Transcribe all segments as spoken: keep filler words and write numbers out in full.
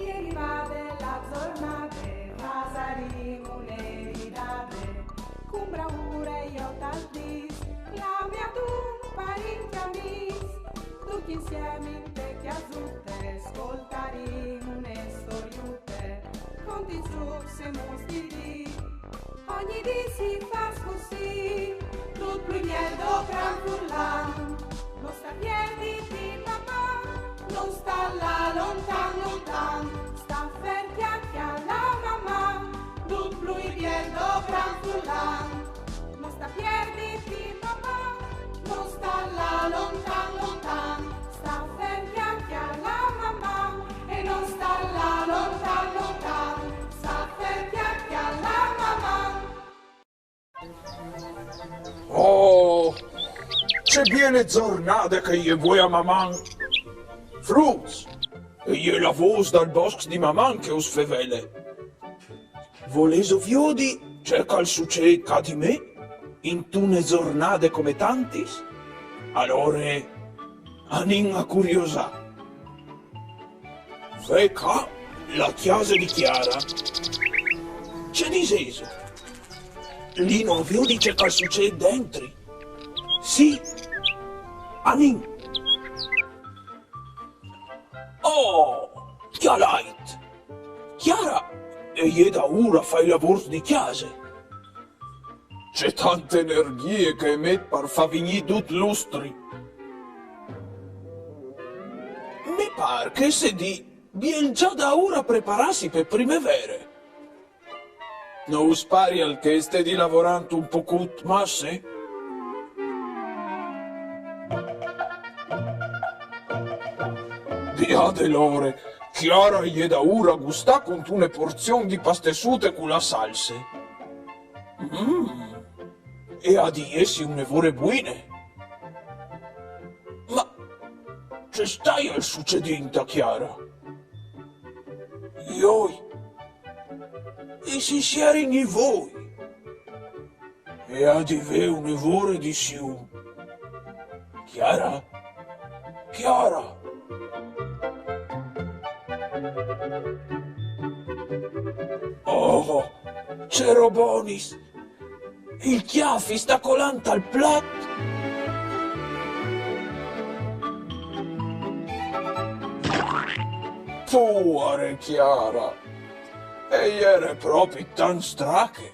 Rivade la zornade, fasarìn une ridade, cun braure jo tal dis, clame a dut parint e amis, ducj insiemi inte cjasute, scoltarìn une storiute, conti, trucs e muts di dì. Ogni dì si fâs cussì, dut plui biel dopran furlan. No sta pierditi, Maman, no sta lâ lontan, lontan. Sta fer, cjale a Maman, dut plui biel dopran furlan. No sta pierditi, Maman, no sta lâ lontan, lontan. Sta fer, cjale a Maman, e no sta lâ lontan, lontan. Sta fer, cjale a Maman. Oh, ce biele zornade che e je vuê a Maman! Fruts, e je la vôs dal bosc di Maman che us fevele. Volêso viodi ce che al sucêt ca di me, intune zornade come tantis? Alore, anìn a curiosâ. Ve ca la cjase di Chiara. Ce disêso? Lino a viodi ce che al sucêt dentri. Sì, anìn. Oh, cjalait! Chiara e je daûr a fâ i lavôrs di cjase. Ce tante energjie che e met par fâ vignî dut lustri! Mi pâr che e sedi biel za daûr a preparâsi pe primevere. No us parial che e stedi lavorant un pocut masse? Biade l'ore, Chiara e je daûr a gustâ cuntune porzion di pastessute cu la salse. Mm, e à di jessi une vore buine. Ma ce staial sucedint a Chiara? Joi, e si sierin i voi. E à di vê une vore di sium. Chiara? Chiara! Oh, ce robonis! Il cjâf i sta colant tal plat! Puare Chiara! E jere propit tant strache!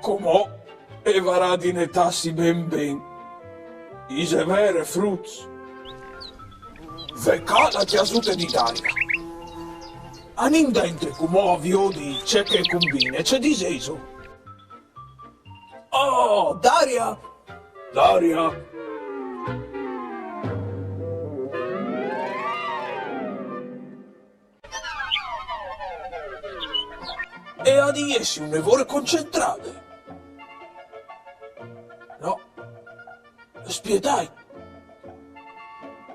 Cumò e varà di netâsi ben ben. Ise vere, fruts? Ve ca la cjasute di Daria. Anìn dentri cumò a viodi ce che e cumbine, ce disêso? Oh, Daria! Daria! E à di jessi une vore concentrade. No. Spietait.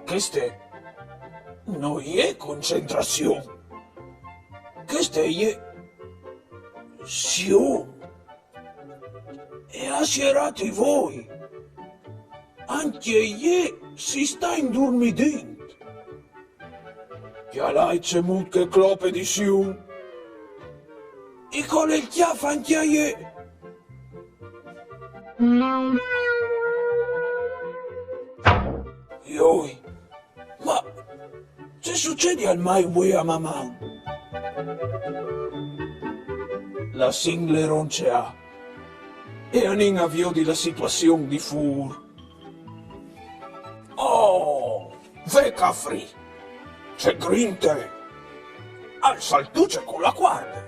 Cheste no je concentrazion. Cheste e je sium. E à sierât i voi. Ancje jê si sta indurmidint. Cjalait cemût che e clope di sium. I cole il cjâf ancje a jê. Joi, ma ce sucedial mai vuê a Maman? Lassìnle ronceâ e anìn a viodi la situazion di fûr. Oh, ve ca Fri! Ce grinte! Al saltuce cu la cuarde!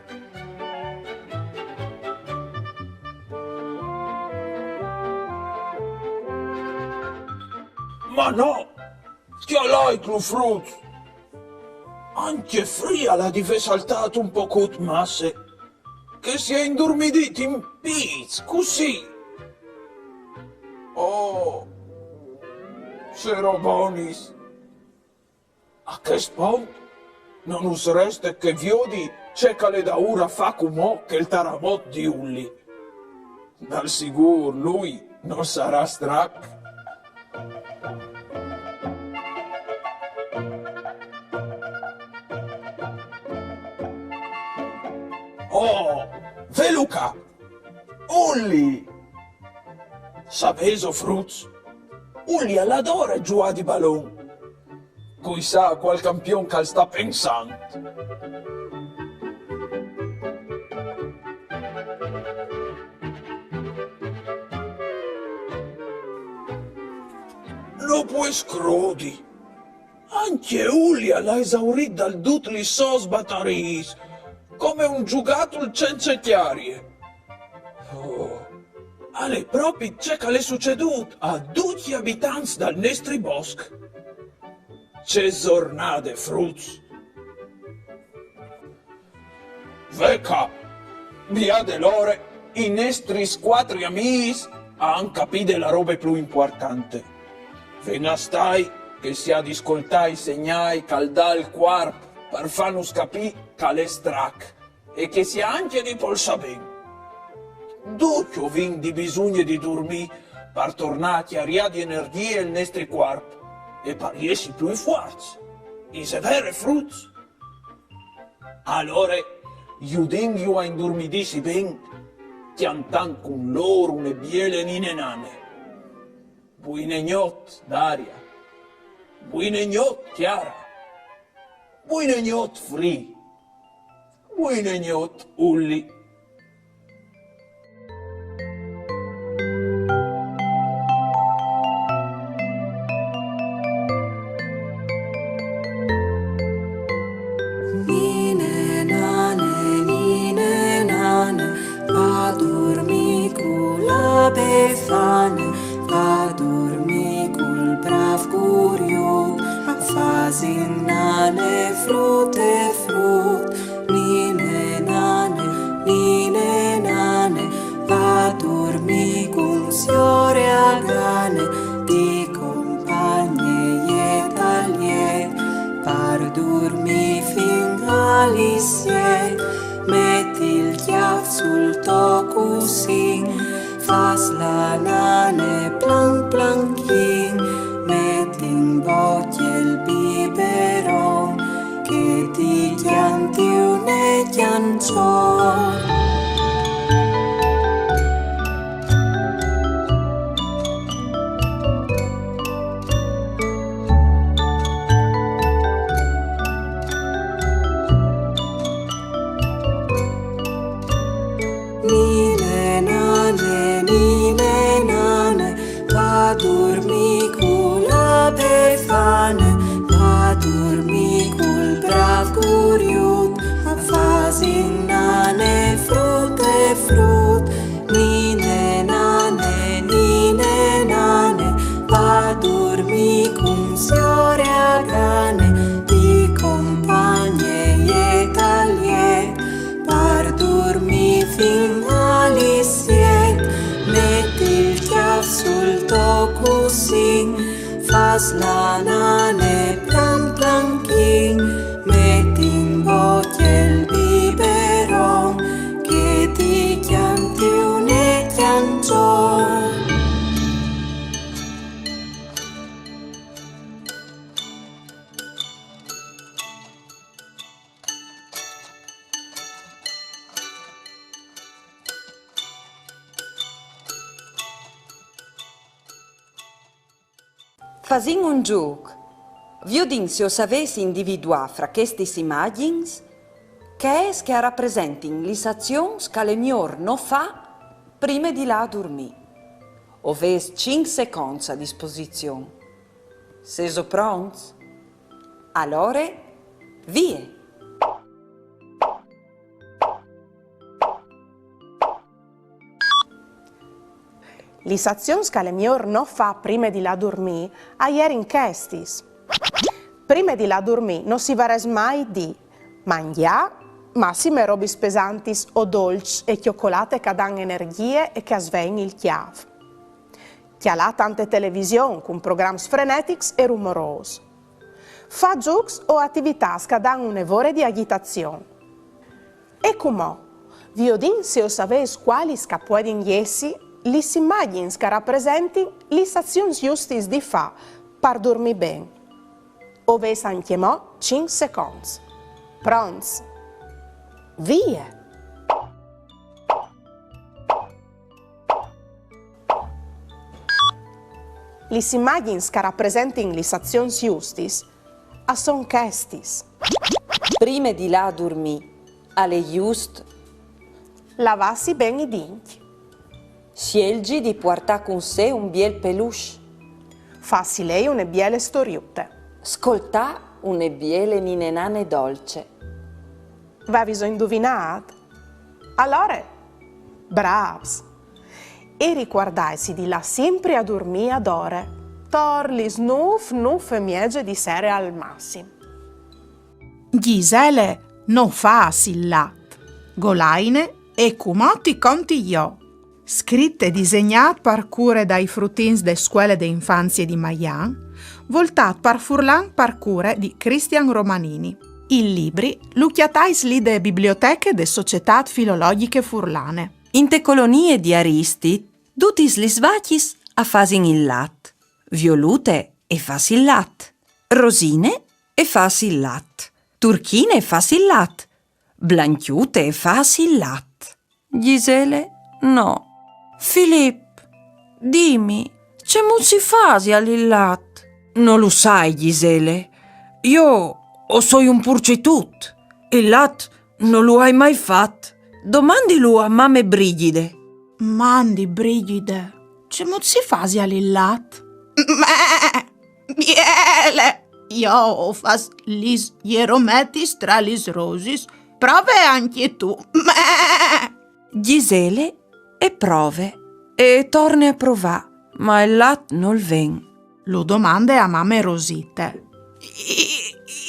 Ma no! Cjalaitlu, fruts! Ancje Fri al à di vê saltât un pocut masse, che si è indurmidît in pîts, cussì. Oh, ce robonis! A chest pont no nus reste che viodi ce che al è daûr a fâ cumò chel taramot di Ulli. Dal sigûr lui nol sarà strac. Oh, velu ca! Ulli! Savêso, fruts? Ulli al adore zuiâ di balon. Cui sa a cuâl campion che al sta pensant. No pues crodi. Ancje Ulli al à esaurît dal dut lis sôs batariis, come un zugatul cence cjarie. Oh, al è propit ce che al è sucedût a ducj i abitants dal nestri bosc. Ce zornade, fruts! Ve ca, viade l'ore, i nestris cuatri amîs a àn capît la robe plui impuartante. Ven a stâi che si à di scoltâ i segnâi che al dà il cuarp par fânus capî che al è strac e che si à ancje di polsâ ben. Ducj o vin di bisugne di durmî par tornâ a cjariâ di energjie il nestri cuarp e par jessi plui fuarts. Isal vêr, fruts? Alore, judìnju a indurmidîsi ben, cjantant cun lôr une biele nine nane. Buine gnot, Daria. Buine gnot, Chiara. Buine gnot, Fri. Buine gnot, Ulli. Nine nane, nine nane, va a durmî cu la Befane, va a durmî cul brâf Curiut, a fasin nane, frut e frut. Nine nane, nine nane, va a durmî cun siore Agane, ti compagne e tal jet, par durmî fin a lis siet. Met il cjâf sul to cussin, fâs la nane plan planchin, met in bocje il biberon, che ti cjanti une cjançon. Nine nane, nine nane, va a durmî cu la Befane, va a durmî cul brâf Curiut, a fasin nane, frut e frut. Nine nane, nine nane, va a durmî cun siore Agane, ti compagne e tal jet, par durmî fin a lis siet. Met il cjâf sul to cussin, fâs la nane plan planchin, met in bocje il biberon, che ti cjanti une cjançon. Fasìn un zûc. Viodìn se o savês individuâ fra chestis imagjins chês che a rapresentin lis azions che al è miôr no fâ prime di lâ a durmî. O vês cinc seconts a disposizion. Sêso pronts? Alore, vie! Lis azions che al è miôr no fâ prime di lâ a durmî a jerin chestis. Prime di lâ a durmî no si varès mai di mangjâ massime robis pesantis o dolçs e cjocolate che a dan energjie e che a svein il cjâf. Cjalâ tante television cun programs frenetics e rumorôs. Fâ zûcs o ativitâts che a dan une vore di agjitazion. E cumò, viodìn se o savês cualis che a puedin jessi lis imagjins che a rapresentin lis azions justis di fâ par durmî ben. O vês ancjemò cinc seconts. Pronts? Vie! Lis imagjins che a rapresentin lis azions justis a son chestis. Prime di lâ a durmî, al è just lavâsi ben i dincj. Sielzi di puartâ cun se un biel peluche. Fâsi lei une biele storiute. Scoltâ une biele ninenane dolce. Vêso induvinât? Alore, brâfs! E ricuardaitsi di lâ simpri a durmî adore, tor lis nûf, nûf e mieze di sere al massim. Gisele no fâs il lat, golaine e cumò ti conti jo. Scrit e disegnât par cure dai frutins de scuele de infanzie di Maian, voltât par furlan par cure di Cristian Romanini. Il libri lu cjatais li de biblioteche de Societât Filologjiche Furlane. Inte colonie di Aristit, dutis lis vacjis a fasin il lat. Violute e fâs il lat. Rosine e fâs il lat. Turchine e fâs il lat. Blancjute e fâs il lat. Gisele, no. Filip, dimi, cemût si fasial il lat? No lu sai, Gisele. Jo o soi un purcitut. Il lat no lu ai mai fat. Domandilu a mame Brigjide. Mandi, Brigjide, cemût si fasial il lat? Biele! Jo o fâs lis jerometis tra lis rosis. Prove ancje tu. Gisele e prove e torne a provâ, ma il lat nol ven. Lu domande a mame Rosite.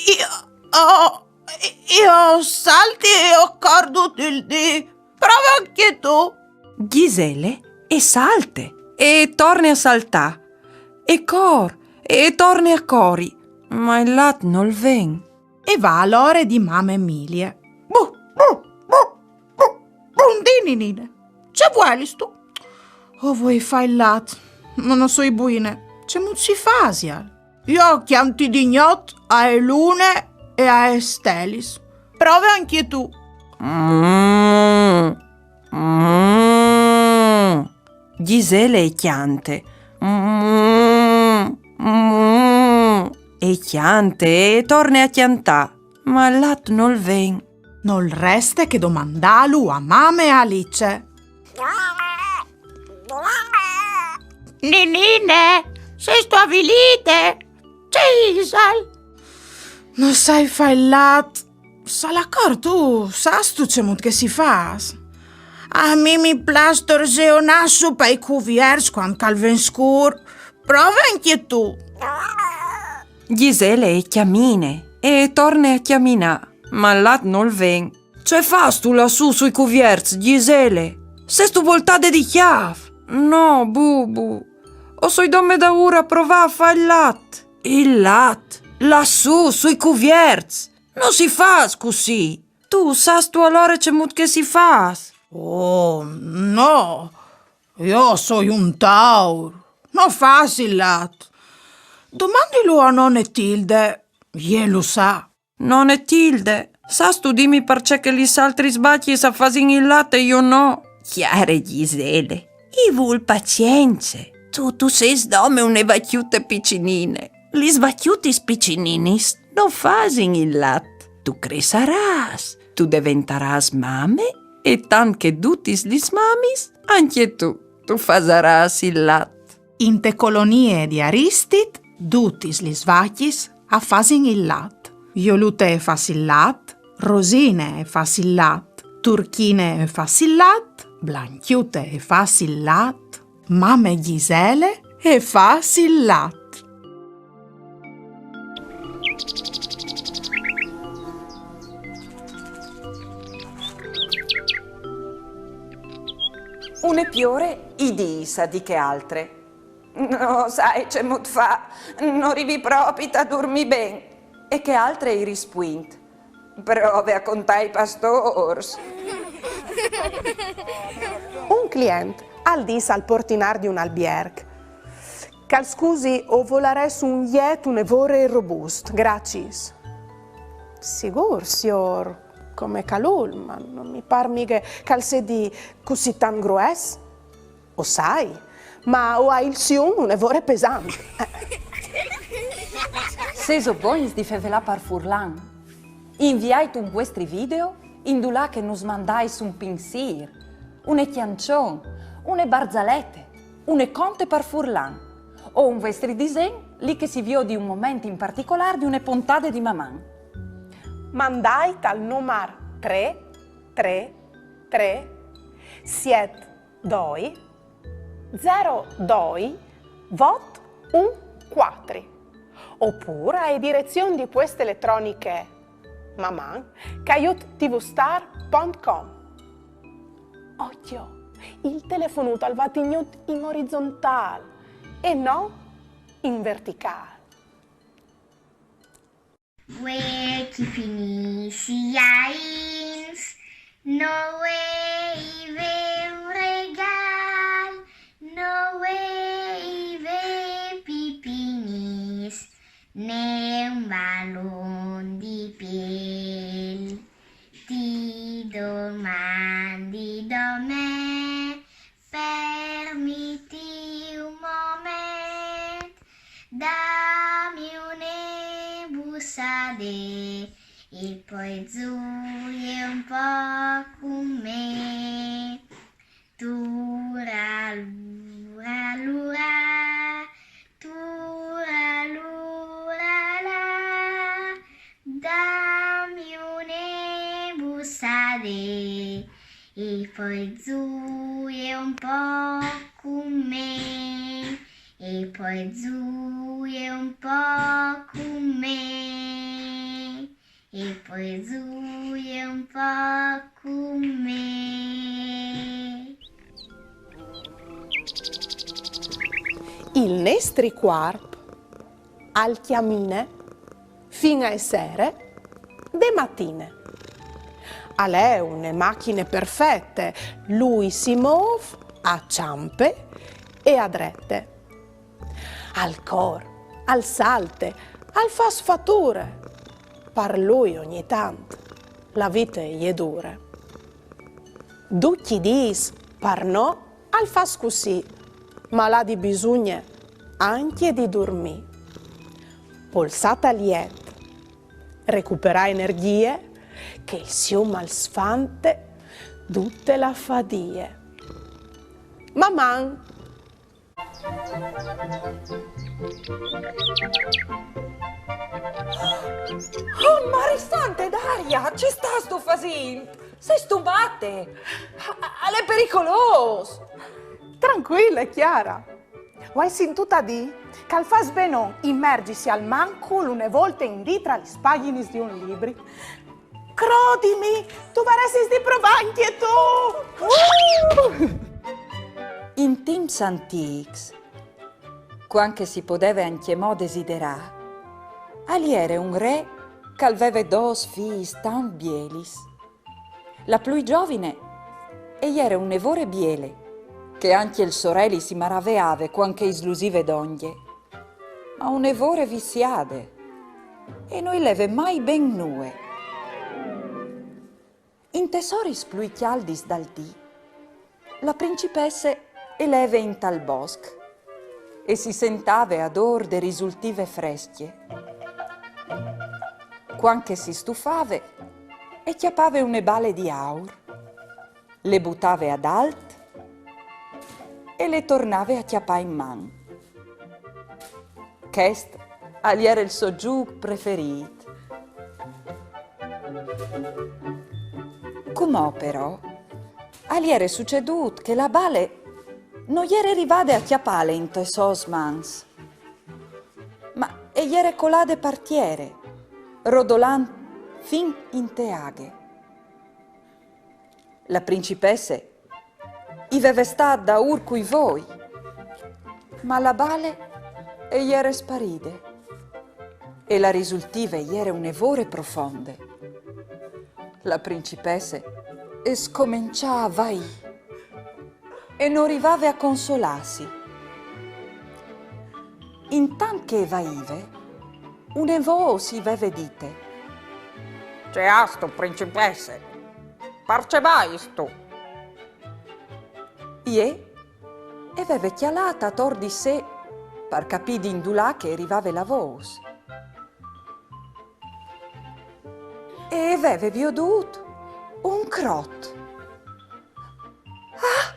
Jo, jo o salti e o cori dut il dì. Prove ancje tu. Gisele e salte e torne a saltâ. E cor e torne a cori, ma il lat nol ven. E va alore di mame Emilie. Bu, bu, bu, bu, bundì, ninine, ce vuelistu? O voi fâ il lat, ma no soi buine. Cemût si fasial? Jo o cjanti di gnot ae lune e aes stelis. Prove ancje tu. Mm, mm. Gisele e cjante. Mm, mm. E cjante e torne a cjantâ, ma il lat nol ven. Nol reste che domandâlu a mame Alice. Ninine, sêstu avilide? Ce isal? No sai fâ il lat. Salacor, tu sâstu cemût che si fâs? A mi mi plâs torzeonâ sù pai cuvierts cuant che al ven scûr. Prove ancje tu. Gisele e cjamine e torne a cjaminâ, ma il lat nol ven. Ce fâstu lassù sui cuvierts, Gisele? Sêstu voltade di cjâf? No, bubu. O soi dome daûr a provâ a fâ il lat. Il lat? Lassù, sui cuvierts? No si fâs cussì. Tu sâstu alore cemût che si fâs? Oh, no. Jo o soi un taur. No fâs il lat. Domandilu a none Tilde. Jê lu sa. None Tilde, sâstu dîmi parcè che lis altris vacjis a fasin il lat e jo no? Cjare Gisele, i vûl pazience. Tu, tu sês dome une vacjute piçinine. Lis vacjutis piçininis no fasin il lat. Tu cressarâs, tu deventarâs mame e tant che dutis lis mamis, ancje tu, tu fasarâs il lat. Inte colonie di Aristit, dutis lis vacjis a fasin il lat. Violute e fâs il lat, Rosine e fâs il lat, Turchine e fâs il lat, Blancjute e fâs il lat, mame Gisele e fâs il lat. Une piore i dîs a di chê altre: No sai cemût fâ, no rivi propit a durmî ben. E chê altre i rispuint: Prove a contâ i pastôrs. Un client al dîs al portinâr di un albierc: Che al scusi, o volarès un jet une vore robust, graciis. Sigûr, siôr, come che al vûl, ma no mi pâr mighe che al sedi cussì tant grues. O sai, Ma o ai il sium une vore pesant. Sêso bogns di fevelâ par furlan? Inviait un vuestri video indulà che nus mandais un pinsîr, une cjançon, une barzalete, une conte par furlan, o un vuestri disen li che si viodi un moment in particolâr di une pontade di Maman. Mandait al numar trê trê trê siet doi zero doi vot un cuatri, opûr ae direzion di pueste eletroniche maman caiut tvstar pont com. Ocjo, il telefonut al va tignût in orizontâl e no in verticâl. Vuê chi finìs i ains, no vuei vê un regâl, no vuei vê pipinîs, ne un balon di piel. Ti domandi dome, fermiti un moment, dami une bussade e po zuie un pôc cun me. Turaluralura, turalurala, dami une bussade e po zuie un pôc cun me, e po zuie un pôc cun me, e po zuie un pôc cun me. Il nestri cuarp al cjamine fin ae sere de matine. Al è une machine perfete, lui si môf a çampe e a drete. Al cor, al salte, al fâs fature. Par lui ogni tant la vite e je dure. Ducj i dîs, par nô, al fâs cussì, ma al à di bisugne ancje di durmî. Polsât a liet, recuperâ energjie, che il sium al sfante dute la fadie. Maman! Oh, Marie Sante, Daria, ce stâstu fasint? Sêstu mate? A-, al è pericolôs! Trancuile, Chiara. O ai sintût a dî che al fâs benon imergisi almancul une volte in dì tra lis pagjinis di un libri. Crodimi, tu varessis di provâ ancje tu! Uh! In timps antîcs, cuant che si podeve ancjemò desiderâ, al jere un re che al veve dôs fiis tant bielis. La plui zovine e jere une vore biele, che ancje il soreli si maraveave cuant che i slusive dongje, ma une vore vissiade, e no i leve mai ben nuie. Intes oris plui cjaldis dal dì, la principesse e leve intal bosc e si sentave adôr de risultive frescje. Cuant che si stufave, e cjapave une bale di aur, le butave adalt e le tornave a cjapâ in man. Chest al jere il so zûc preferît. Cumò però al jere sucedût che la bale no jere rivade a cjapâle intes sôs mans, ma e jere colade par tiere, rodolant fin inte aghe. La principesse i veve stât daûr cui voi, ma la bale e jere sparide e la risultive e jere une vore profonde. La principesse e scomençà a vaî e no rivave a consolâsi. Intant che e vaive, une vôs i veve dite: Ce âstu, principesse? Par ce vaistu? Jê e veve cjalât ator di sé par capî di indulà che e rivave la vôs. E e veve viodût un crot. Ah,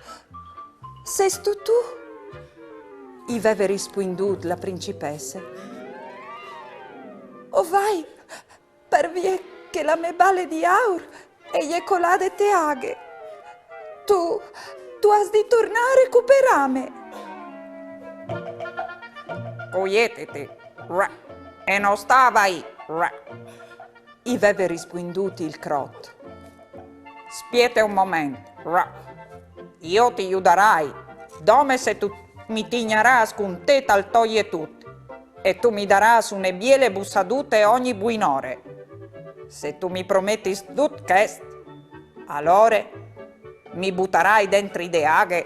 sêstu tu? I veve rispuindût la principesse. O vai, parvie che la mê bale di aur e je colade te aghe. Tu, tu âs di tornâ a recuperâme. Cuietiti, e no sta vaî, i veve rispuindût il crot. Spiete un moment, jo ti judarai, dome se tu mi tignarâs cun te tal to jetut, e tu mi darâs une biele bussadute ogni buinore. Se tu mi prometis dut chest, alore mi butarai dentri de aghe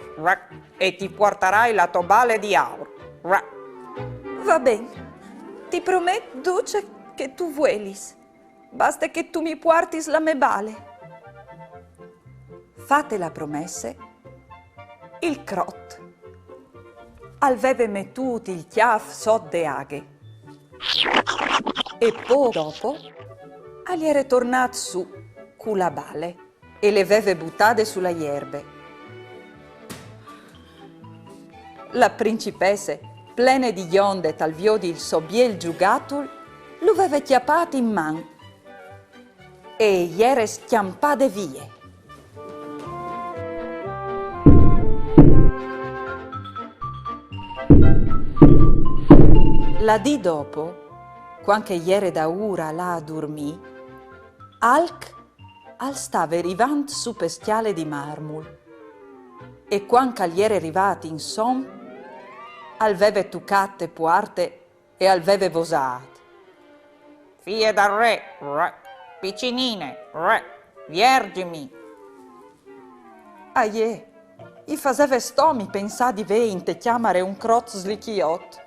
e ti puartarai la tô bale di aur. Va ben, ti promet dut ce che tu vuelis. Baste che tu mi puartis la mê bale. Fate la promesse, il crot al veve metût il cjâf sot de aghe. E pôc dopo al jere tornât sù cu la bale e le veve butade su la jerbe. La principesse, plene di gjonde tal viodi il so biel zugatul, lu veve cjapât in man e e jere scjampade vie. La dì dopo, cuant che e jere daûr a lâ a durmî, alc al stave rivant su pe scjale di marmul. E cuant che al jere rivât insom, al veve tucât te puarte e al veve vosât: Fie dal re, picinine, vierzimi. A jê i faseve stomi pensâ di vê inte cjamare un crot slichiot.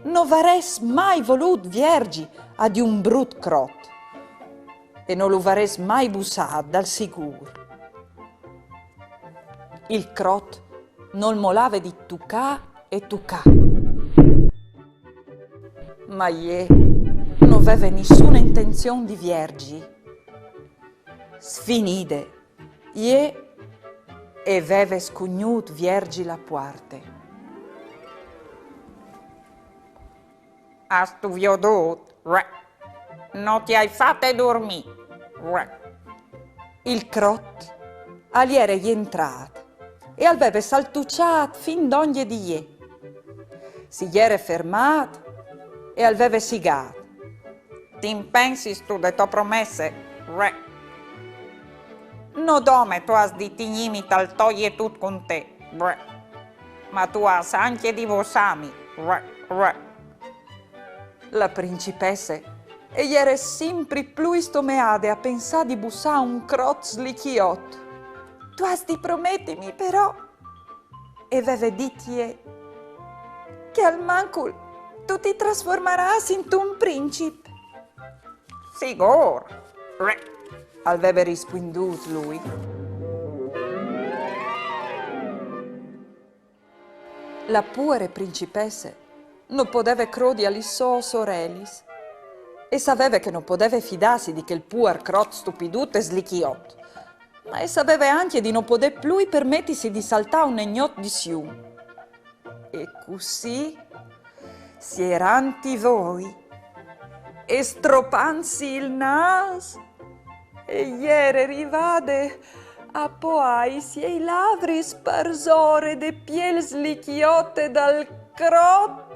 No varès mai volût vierzi a di un brut crot. E no lu varès mai bussât, dal sigûr. Il crot nol molave di tucâ e tucâ. Ma jê no veve nissune intenzion di vierzi. Sfinide, jê e veve scugnût vierzi la puarte. Âstu viodût? No ti ai fate durmî. Il crot al jere jentrât e al veve saltuçât fin dongje di jê. Si jere fermât e al veve sigât: Ti impensistu de tô promesse? No dome tu âs di tignîmi tal to jetut cun te, ma tu âs ancje di vossâmi. La principesse e jere simpri plui stomeade a pensâ di bussâ un crot slichiot. Tu âs di prometimi, però, e veve dit jê, che almancul tu ti trasformarâs intun princip. Sigûr, al veve rispuindût lui. La puare principesse no podeve crodi a lis sôs orelis. E saveve che no podeve fidâsi di chel puar crot stupidut e slichiot. Ma e saveve ancje di no podê plui permetisi di saltâ une gnot di sium. E cussì, sierant i voi e stropantsi il nâs, e jere rivade a poâi siei lavris parsore de piel slichiote dal crot.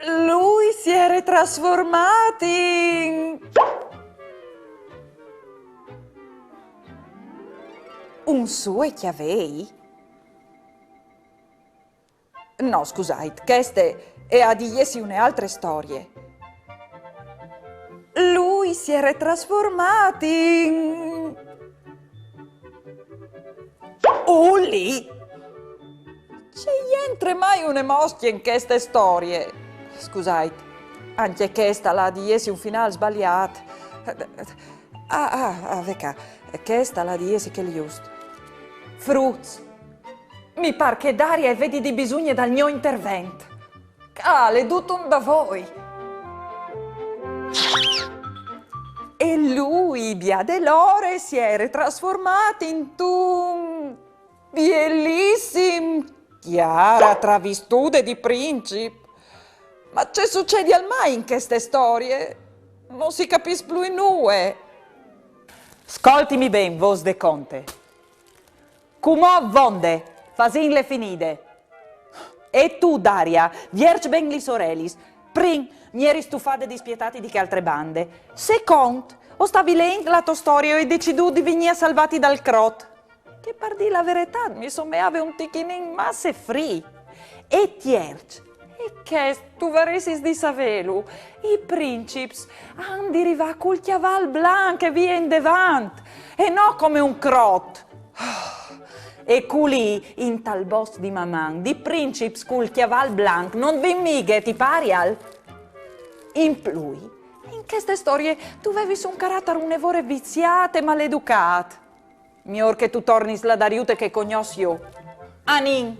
Lui si jere trasformât in un sue cjavei? No, scusait, cheste e à di jessi une altre storie. Lui si jere trasformât in... Uli! Ce jentre mai une moscje in cheste storie? Scusait, ancje cheste e à di jessi un finâl sbaliât. Ah, ah, ah, ve ca, cheste e à di jessi chel just. Fruts, Mi par che Daria e vedi di bisugne dal gno intervent. Ca al è dut un davoi. E lui, biel de lore, si jere trasformât intun bielissim Chiara travistude di princip. Ma ce sucedial mai in cheste storie? No si capìs plui nuie. Scoltimi ben, vôs de conte. Cumò vonde, fasìnle finide. E tu, Daria, vierç ben lis orelis. Prin, mi jeri stufade di spietâti di chê altre bande. Secont, o stavi leint la tô storie e o ai decidût di vignî a salvâti dal crot, che, par dî la veretât, mi someave un tichinin masse fri. E tierç, e chest tu varessis di savêlu, i princips a àn di rivâ cul cjaval blanc e vie indevant, e no come un crot. E culì, intal bosc di Maman, di princips cul cjaval blanc no 'nd vin mighe, ti parial? In plui, in cheste storie tu vevis un caratar une vore viziât e maleducât. Miôr che tu tornis là dariut e che o cognòs jo. Anìn!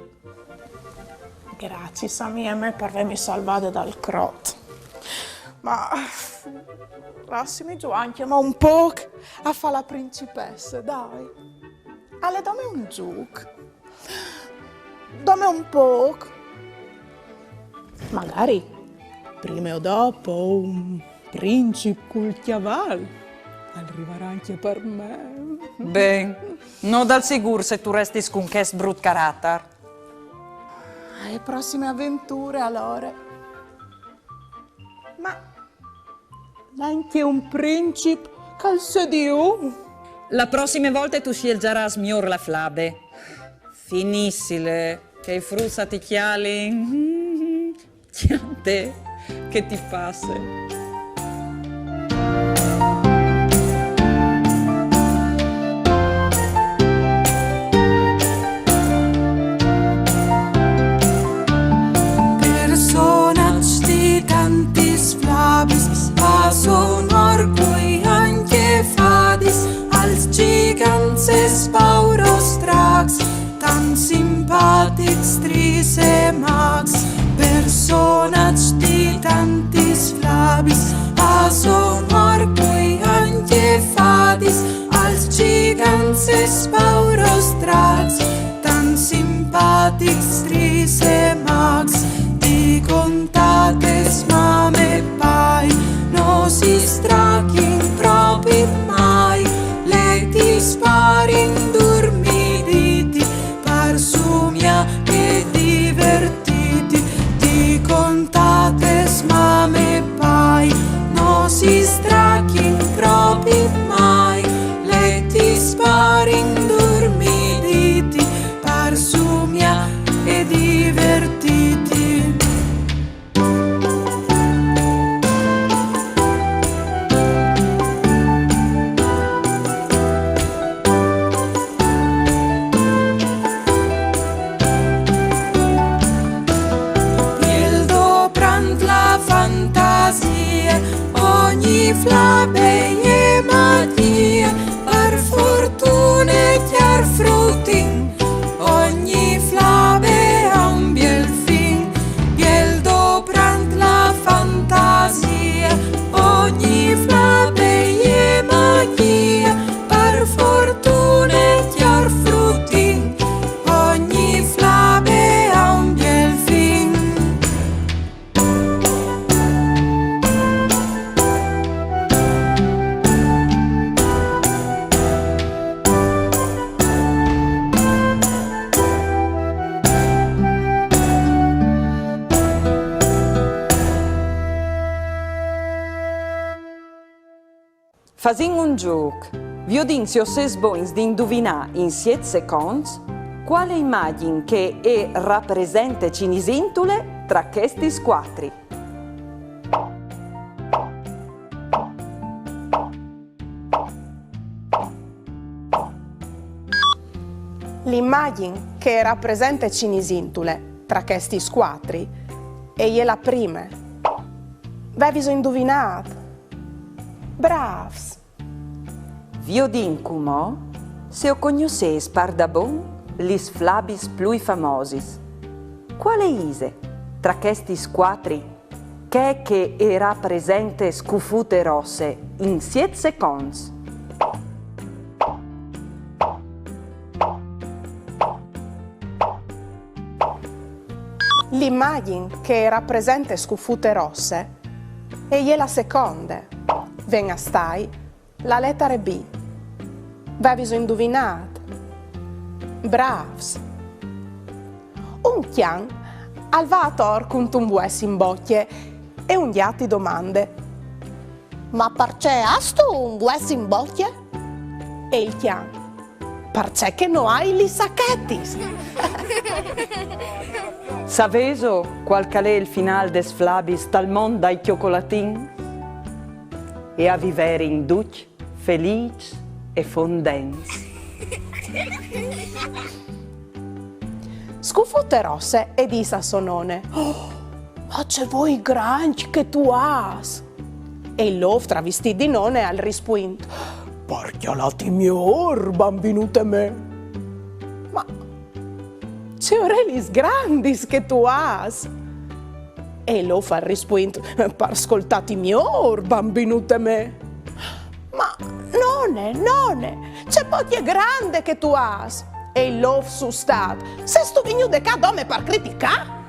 Graciis, amiee mê, par vêmi salvade dal crot. Ma lassimi zuiâ ancjemò un pôc a fâ la principesse, dai. Ale, dame un zûc. Dame un pôc. Magari, prime o dopo, un princip cul cjaval al rivarà ancje par me. Ben, no dal sigûr se tu restis cun chest brut caratar. Ae prossime aventure, alore. Ma ancje un princip che al sedi jo. La prossime volte tu sielzarâs miôr la flabe. Finissile, che i fruts a ti cjalin. Cjante, che ti passe. Personaçs di tantis flabis, a son orcui ancje fadis, alts gjigants e spaurôs dracs, tant simpatics, tris e macs. Personaçs di tantis flabis, a son orcui ancje fadis, alts gjigants e spaurôs dracs, tant simpatics, tris e macs. Di contadis mame e pai no si strachin propit mai, leti sparin durmiditi, par sumiâ e divertiti. Di contadis mame e pai no si strachin propit mai, leti sparin durmiditi, par sumiâ e divertiti. Biel doprant la fantasie, ogni flabe e je magjie, par fortune cjar frutin, ogni flabe a un biel fin. Biel doprant la fantasie, ogni flabe e je magjie, par fortune cjar frutin, ogni flabe a un biel fin. Fasìn un zûc. Viodìn se o sês bogns di induvinâ in siet seconts cuale imagjin che e rapresente Cinisintule tra chestis cuatri. L'imagjin che e rapresente Cinisintule tra chestis cuatri e je la prime. Vêso induvinât? Brâfs! Viodìn cumò se o cognossês pardabon lis flabis plui famosis. Cuale ise, tra chestis cuatri, chê che e rapresente Scufute Rosse in siet seconts? L'imagjin che e rapresente Scufute Rosse e je la seconde. Ven a stâi la letare B. Veviso induvinât? Brâfs! Un cjan al va ator cuntun vues in bocje e un gjat i domande: «Ma parcè âstu un vues in bocje?» E il cjan: «Parcè che no ai lis sachetis.» Savêso cuâl che al è il finâl des flabis tal mont dai cjocolatins? E a viverin ducj felîçs e fondents. Scufute Rosse e dîs a sô none: «Oh, ma ce voi grancj che tu âs!» E il lôf, travistît di none, al rispuint: «Par cjalâti miôr, bambinute mê.» «Ma ce orelis grandis che tu âs!» E il lôf al rispuint: «Par scoltâti miôr, bambinute mê.» «Ma none, none, ce bocje grande che tu âs!» E il lôf sustât: «Sêstu vignude ca dome par criticâ?»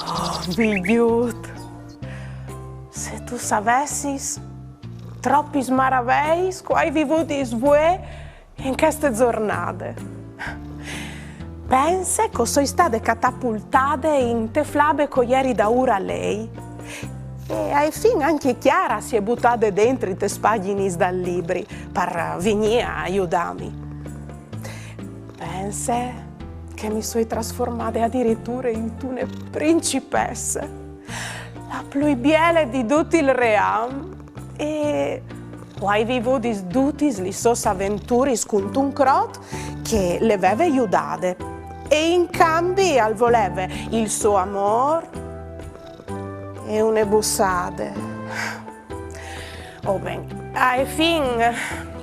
Oh, Vigjut, se tu savessis tropis maraveis che o ai vivudis vuê in cheste zornade. Pense che o soi stade catapultade inte flabe che o jeri daûr a lei. E ae fin ancje Chiara si è butade dentri tes pagjinis dal libri par vignî a judâmi. Pense che mi soi trasformade adiriture intune principesse, la plui biele di dut il ream, e o ai vivudis dutis lis sôs aventuris cuntun crot che le veve judade e in cambi al voleve il so amôr e une bussade. Oh ben, ae fin,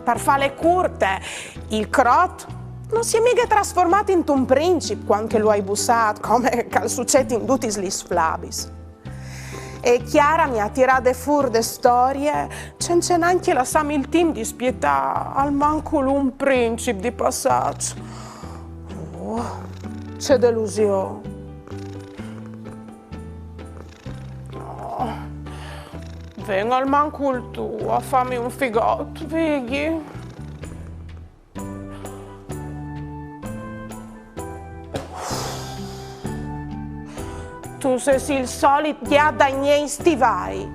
par fâle curte, il crot no si è mighe trasformât intun princip cuant che lu ai bussât, come che al sucêt in dutis lis flabis. E Chiara mi à tirade fûr de storie cence nancje lassâmi il timp di spietâ almancul un princip di passaç. Oh, ce delusion! Oh. Ven almancul tu a fâmi un figât, Vigji. Tu sês il solit gjat dai miei stivâi.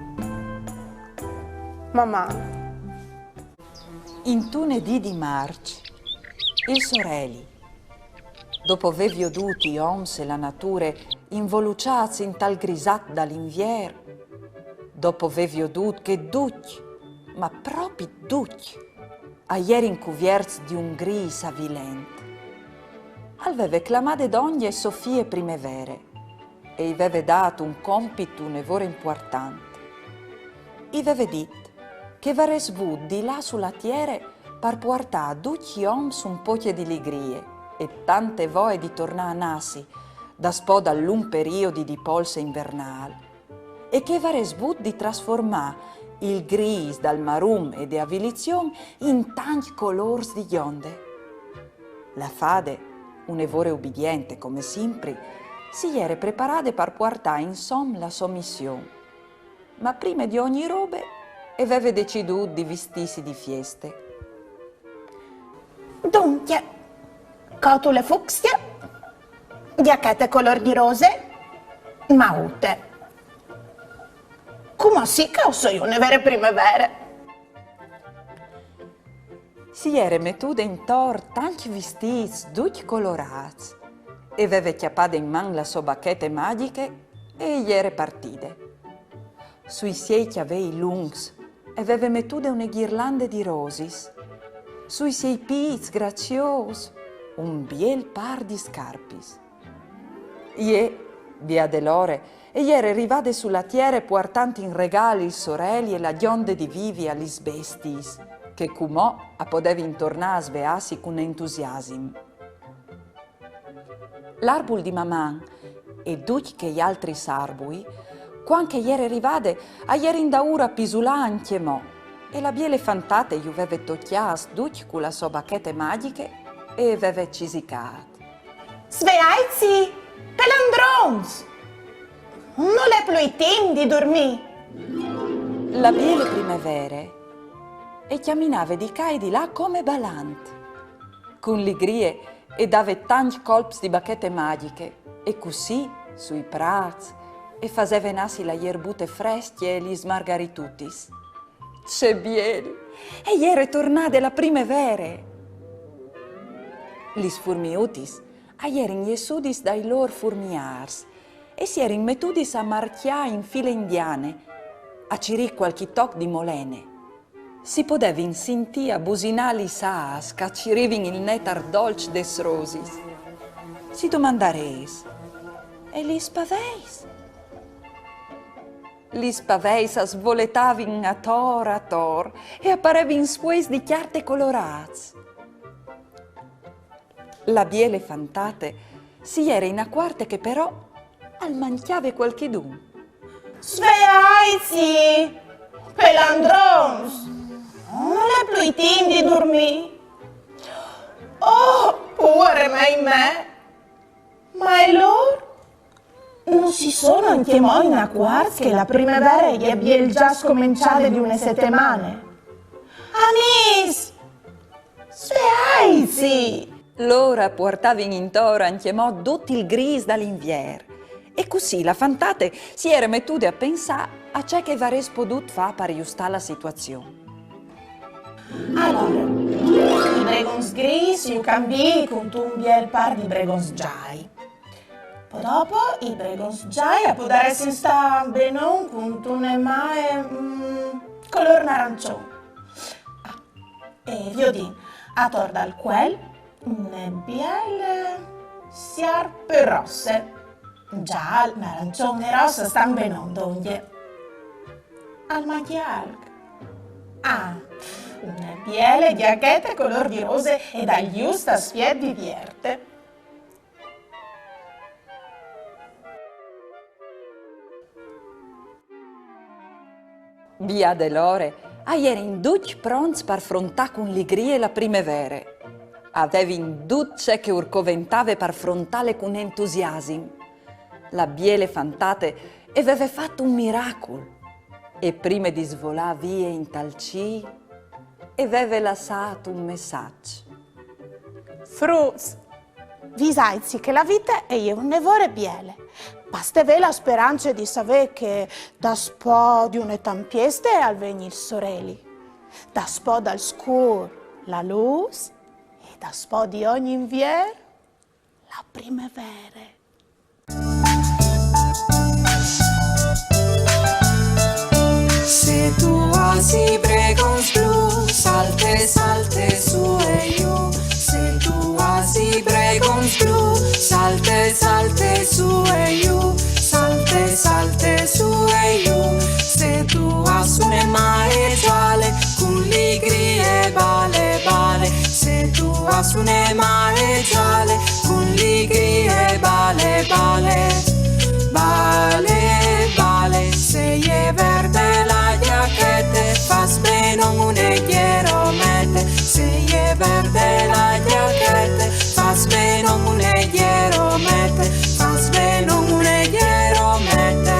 Maman. Intune dì di Març, il soreli, dopo vê viodût i oms e la nature involuçâts intal grisât dal Invier, dopo vê viodût che ducj, ma propit ducj, a jerin cuvierts di un grîs avilent, al veve clamade dongje sô fie Primevere e i veve dât un compit une vore impuartant. I veve dit che varès vût di lâ su la tiere par puartâ a ducj i oms un pocje di ligrie e tante voie di tornâ a nassi, daspò dal lunc periodi di polse invernâl, e che varès vût di trasformâ il grîs dal marum e de avilizion in tancj colôrs di gjonde. La fade, une vore ubidiente come simpri, si jere preparade par puartâ insom la sô mission. Ma prime di ogni robe e veve decidût di vistîsi di fieste. Duncje, cotule fucsie, gjachete colôr di rose, maute. Cumò sì che o soi une vere primevere. Si jere metude intor tancj vistîts ducj colorâts e veve cjapade in man la sô bachete magjiche e e jere partide. Sui siei cjavei luncs e veve metude une ghirlande di rosis. Sui siei pîts graciôs un biel pâr di scarpis. Jê, biade lore, e jere rivade su la tiere puartant in regâl il soreli e la gjonde di vivi a lis bestiis, che cumò a podevin tornâ a sveâsi cun entusiasim. L'arbul di Maman e ducj chei altris arbui, cuant che e jere rivade, a jerin daûr a pisulâ ancjemò, e la biele fantate ju veve tocjâts ducj cu la sô bachete magjiche e e veve cisicât: Sveaitsi, pelandrons! Nol è plui timp di durmî! La biele Primevere e cjaminave di ca e di là come balant. Cun ligrie e dave tancj colps di bachete magjiche e cussì, sui prâts, e faseve nassi la jerbute frescje e lis margaritutis. Ce biel! E jere tornade la Primevere! Lis furmiutis a jerin jessudis dai lôr furmiârs e si jerin metudis a marcjâ in file indiane, a cirî cualchi toc di molene. Si podevin sintî a businâ lis âfs che a cirivin il netar dolç des rosis. Si domandarês: e lis paveis? Lis paveis a svoletavin ator ator e a parevin sfueis di cjarte colorâts. La biele fantate si jere inacuarte che però al mancjave cualchidun. Sveaitsi, pelandrons! Nol è plui timp di durmî! Oh, puare mê me! Ma e lôr? No si sono ancjemò inacuarts che la Primevere e je biel za scomençade di une setemane? Amîs! Sveaitsi! Lôr a puartavin intor ancjemò dut il grîs dal Invier. E cussì la fantate si jere metude a pensâ a ce che e varès podût fâ par justâ la situazion. Alore, i bregons grîs ju cambii cuntun biel pâr di bregons zâi. Po dopo i bregons zâi a podaressin stâ benon cuntune mae, mm, colôr narançon. Ah, e viodìn, ator dal cuel une biele siarpe rosse. Zâl, narançon e ros a stan benon dongje. Al mancje alc. Ah, une biele gjachete colôr di rose e dal just aspiet di vierte. Biade lore, a jerin ducj pronts par frontâ cun ligrie la Primevere. A vevin dut ce che ur coventave par frontâle cun entusiasim. La biele fantate e veve fat un miracul. E prime di svolâ vie intal cîl, e veve lassât un messaç. Fruts, visaitsi che la vite e je une vore biele. Baste vê la sperance di savê che daspò di une tempieste al ven il soreli, daspò dal scûr la lûs e daspò di ogni invier la primevere. Se tu âs i bregons blûs, salte, salte sù e jù. Se tu âs i bregons blûs, salte, salte sù e jù. Salte, salte sù e jù. Se tu âs une maie zale, cun ligrie bale, bale. Se tu âs une maie zale, cun ligrie bale, bale. Bale, bale, se e je verde la gjachete, fâs benon une gjeromete. Se e je verde la gjachete, fâs benon une gjeromete, fâs benon une gjeromete.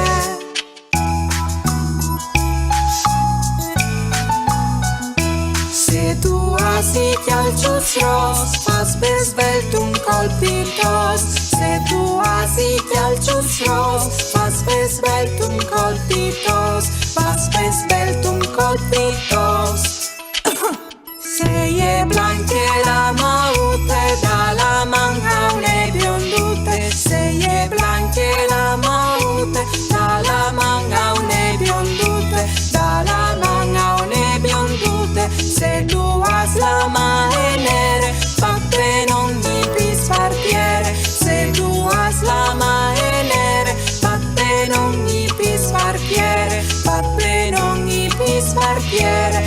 Se tu âs i cjalços ros, fâs ben svelt un colp di tos. Se tu âs i cjalços ros, fâs ben svelt un colp di tos. Fâs ben svelt un colp di tos. Se e je blancje la maute, da la man a une biondute. Se e je blancje la maute, da la man a une biondute. Da la man a une biondute. Se tu âs la maie nere, fat benon i pîts par tiere. Se tu âs la maie nere, fat benon i pîts par tiere. Fat benon i pîts par tiere.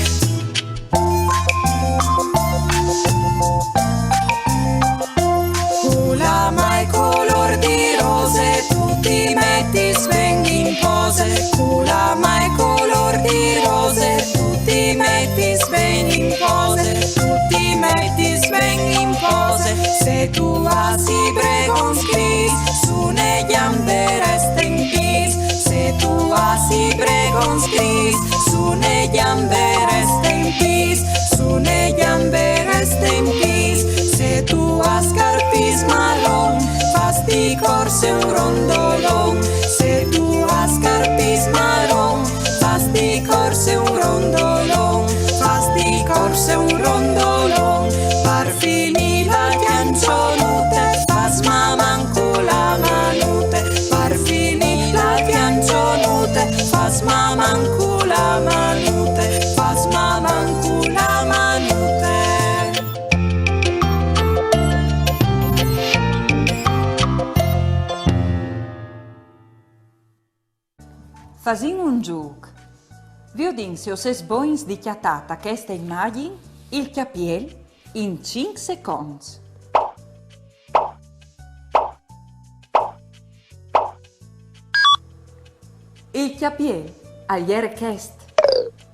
Cu la maie colôr di rose, tu ti metis ben in pose. Cu la maie colôr di rose, tu ti metis ben in pose. Tu ti metis ben in pose. Se tu âs i bregons grîs, su une gjambe reste in pîts. Se tu âs i bregons grîs, su une gjambe reste in pîts. Su une gjambe reste in pîts. Se tu âs carpis maron, fâs di corse un rondolon. Se tu âs carpis maron, fâs di corse un rondolon. Fâs di corse un rondolon. Par finî la cjançonute, fâs maman cu la manute. Par finî la cjançonute, fâs maman cu la manute. Fâs maman cu la manute. Fasìn un zûc. Viodìn se o sês bogns di cjatâ ta cheste imagjin il cjapiel in cinc seconts. Il cjapiel al jere chest.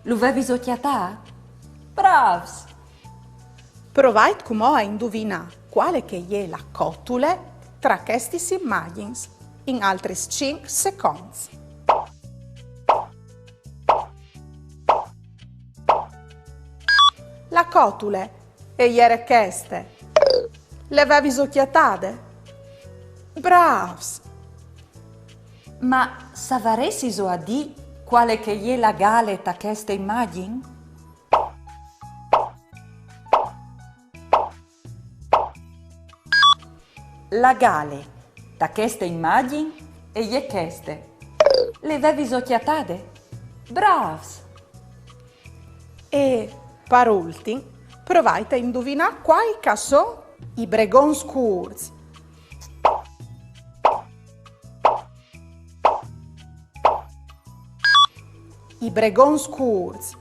Lu vevis cjatât? Brâfs! Provait cumò a induvinâ cuale che e je la cotule tra chestis imagjins in altris cinc seconts. La cotule e jere cheste. Le vevis cjatade? Brâfs! Ma savaressiso a dî cuale che e je la gale ta cheste imagjin? La gale ta cheste imagjin e je cheste. Le vevis cjatade? Brâfs! E, par ultin, provait a induvinâ cuâi che a son i bregons cûrts. I bregons cûrts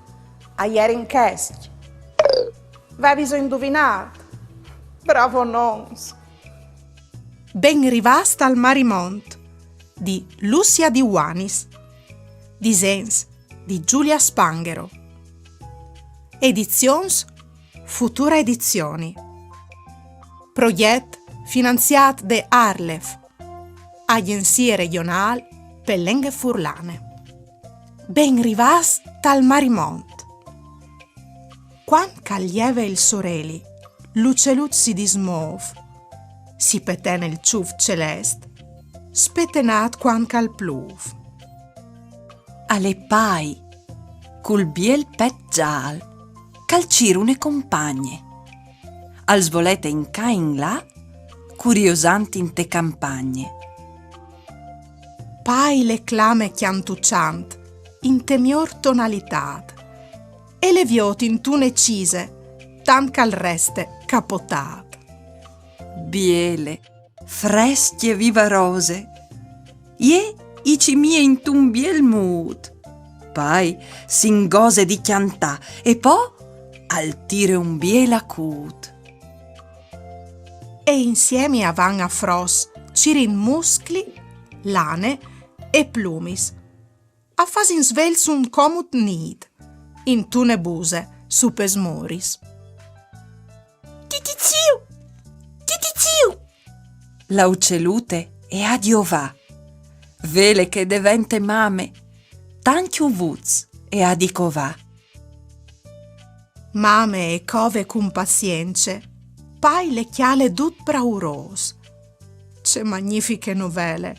a jerin chescj. Vevis induvinât? Bravonons! Ben rivâts tal Marimont di Lucia Di Uanis. Disens di Giulia Spanghero. Edizions Futura Edizioni. Progjet finanziât de ARLeF, Agjenzie Regjonâl pe Lenghe Furlane. Ben rivâts tal marimont. Cuant ch'al jeve il soreli, l'ucelut si dismôf, si petene il çuf celest, spetenât cuant ch'al plûf. Al è Pai, cul biel pet zâl, ch'al cîr une compagne. Al svolete in ca in là, curiosant inte campagne. Pai le clame cjantuçant, inte miôr tonalitât, e le viôt intune cise, tant ch'al reste capotât. Biele, frescje e vivarose, jê i cimie intun biel mût. Pai si ingose di cjantâ e po al tire un biel acût. E insiemi a van a fros, cirint muscli, lane e plumis. A fasin svelts un comut nît, intune buse, su pes muris. Titiciu! Titiciu! La ucelute e à di ovâ. Vele che e devente mame, tancj uvuts e à di covâ. Mame e cove cun pazience, Pai le cjale dut praurôs. Ce magnifiche novele,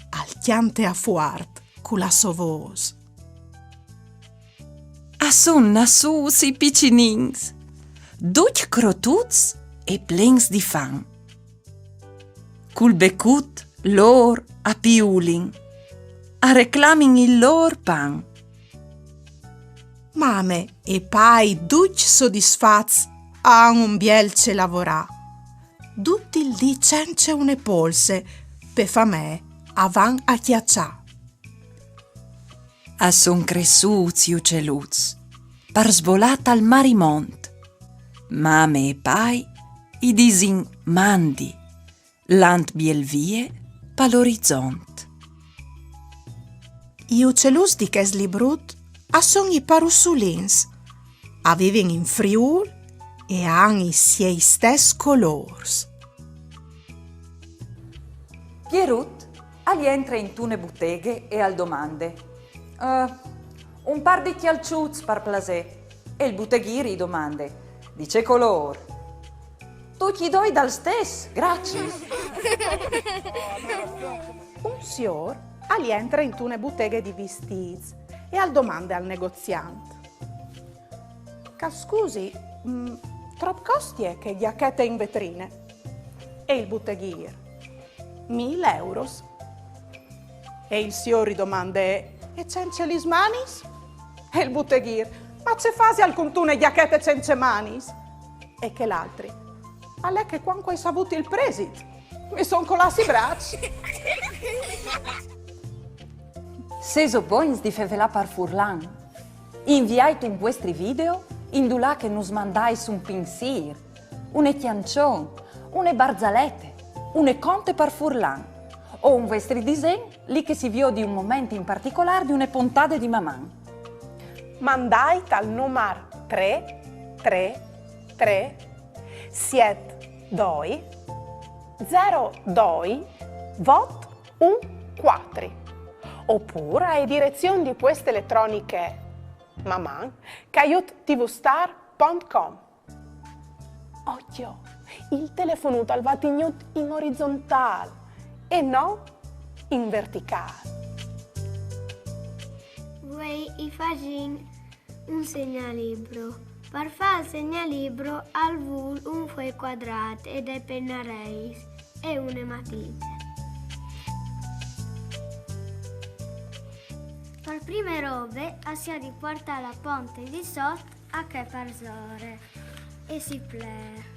al cjante a fuart cu la sô vôs. A son nassûts i picinins, ducj crotuts e plens di fam. Cul becut lôr a piulin, a reclamin il lôr pan. Mame e Pai ducj sodisfats a àn un biel ce lavorâ. Dut il dì cence une polse, pe famee a van a cjaçâ. A son cressûts i uceluts, par svolâ tal marimont. Mame e Pai i disin mandi, lant biel vie pal orizont. I uceluts di chest librut a son i parussulins, a vivin in Friûl e a àn i siei stes colôrs. Pierut al jentre intune buteghe e al domande: "Eh, un pâr di cjalçuts, par plasê." E il buteghîr i domande: "Di ce colôr?" "Ducj i doi dal stes, graciis." Un siôr al jentre intune buteghe di vistîts e al domande al negoziant: "Ch'al scusi, mm, trop costie chê gjachete in vetrine?" E il buteghîr: "Mil euros." E il siôr i domande: "E cence lis manis?" E il buteghîr: "Ma ce fasial cuntune gjachete cence manis?" E chel altri: "Al è che cuant che o ai savût il presit, mi son colâts i braçs." Sêso bogns di fevelâ par furlan? Inviait un vuestri video indulà che nus mandais un pinsîr, une cjançon, une barzalete, une conte par furlan, o un vuestri disen, li che si viodi un moment in particolâr di une pontade di Maman. Mandait al numar trê trê trê siet doi zero doi vot un cuatri, opûr ae direzion di pueste eletroniche maman caiut tvstar pont com. Ocjo, il telefonut al va tignût in orizontâl e no in verticâl. Vuê i fasìn un segnalibro. Par fâ il segnalibro al vûl un fuei cuadrât e dai pennareis e une matite. Par prime robe, a si à di puartâ la ponte di sot a chê parsore e si plee.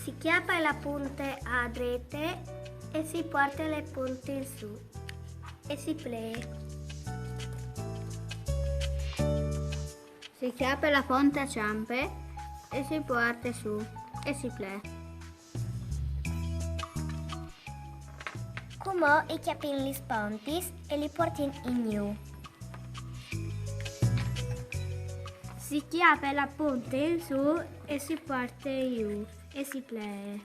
Si cjape la ponte a drete e si puarte la ponte in sù e si plee. Si cjape la ponte a çampe e si puarte sù e si plee. Cumò i cjapìn lis pontis e li puartìn in jù. Si cjape la ponte in sù e si puarte in jù e si plee.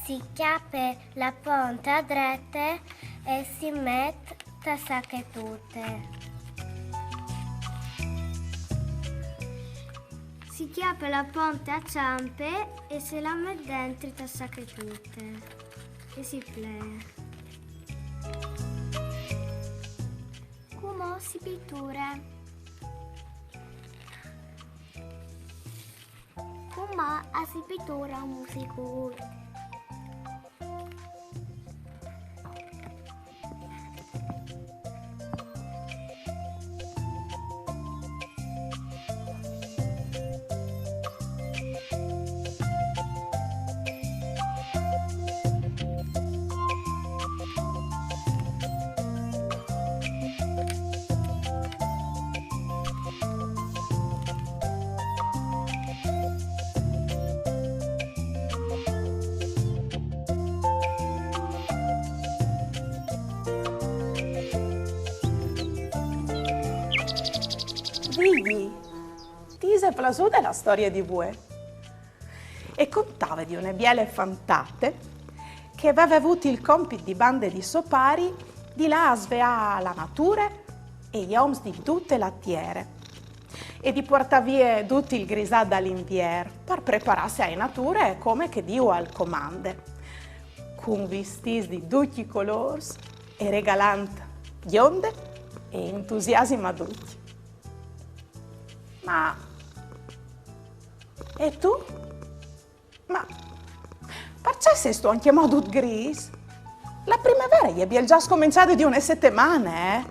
Si cjape la ponte a drete e si met ta sachetute. Si cjape la ponte a çampe e se la met dentri ta sachetute. E si plee. Cumò si piture. Cumò a si pitura un musicut. Vigji, ti ise plasude la storie di vuê? E contave di une biele fantate che e veve vût il compit di bande di so pari di lâ a sveâ la nature e i oms di dute la tiere e di puartâ vie dut il grisât dal Invier par preparâsi ae nature come che Diu al comande, cun vistîts di ducj i colôrs e regalant gjonde e entusiasim a ducj. Ma... E tu? Ma parcè sêstu ancjemò dut grîs? La primevere e je biel za scomençade di une setemane, eh?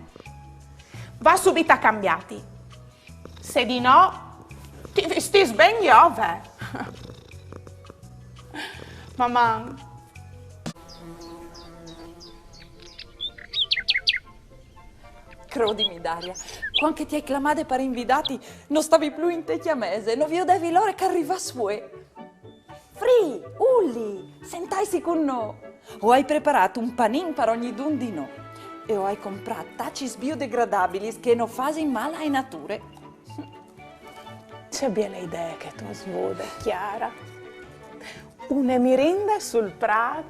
Va subit a cambiâti. Se di no, ti vistìs ben jo, ve. Maman! Crodimi, Daria, cuant che ti ai clamade par invidâti, no stavi plui inte cjamese, no viodevi la ore che al rivàs vuê. Fri, Ulli, sentaitsi cun nô. O ai preparât un panin par ognidun di nô. E o ai comprât tacis biodegradabilis che no fasin mâl ae nature. Ce biele idee che tu âs vude, Chiara. Une mirinde sul prât,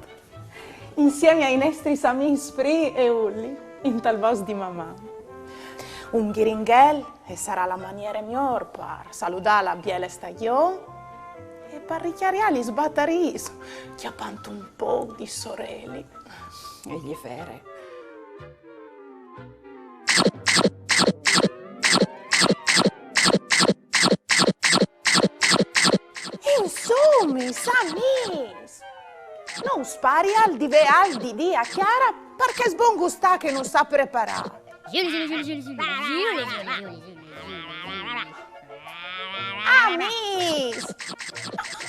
insiemi ai nestris amîs Fri e Ulli, intal bosc di Maman. Un ghiringhel e sarà la maniere miôr par saludâ la biele stagjon e par ricjariâ lis batariis, cjapant un pôc di soreli. E je vere. Insumis, amîs! No us parial di vê alc di dî a Chiara par chest bon gustâ che nus à preparât? Amîs!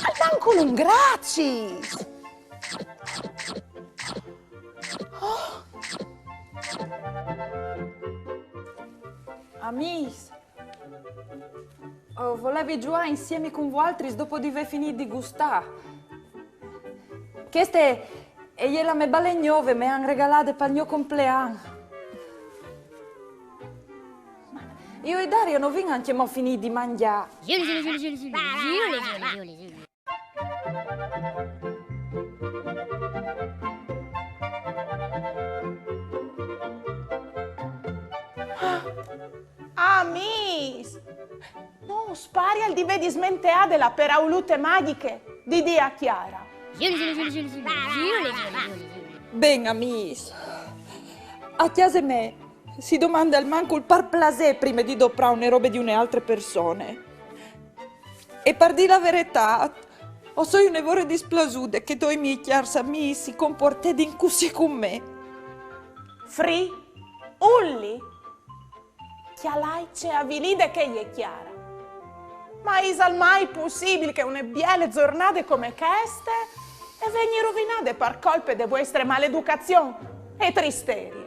Almancul un graciis! Oh! Amîs, o volevi zuiâ insiemi cun voaltris dopo di vê finît di gustâ. Cheste e je la mê bale gnove, me àn regalade pal gno complean. Ma jo e Daria no vin ancjemò finît di mangjâ. Amîs! No us parial di vê dismenteade la peraulute magjiche di dî a Chiara? Ben, amîs, a cjase mê si domande almancul par plasê prime di doprâ une robe di une altre persone. E par dî la veretât, o soi une vore displasude che doi miei cjârs amîs si compuartedin cussì cun me. Fri, Ulli, cjalait ce avilide che e je Chiara. Ma isal mai pussibil che une biele zornade come cheste e vegni ruvinade par colpe de vuestre maleducazion e tristerie?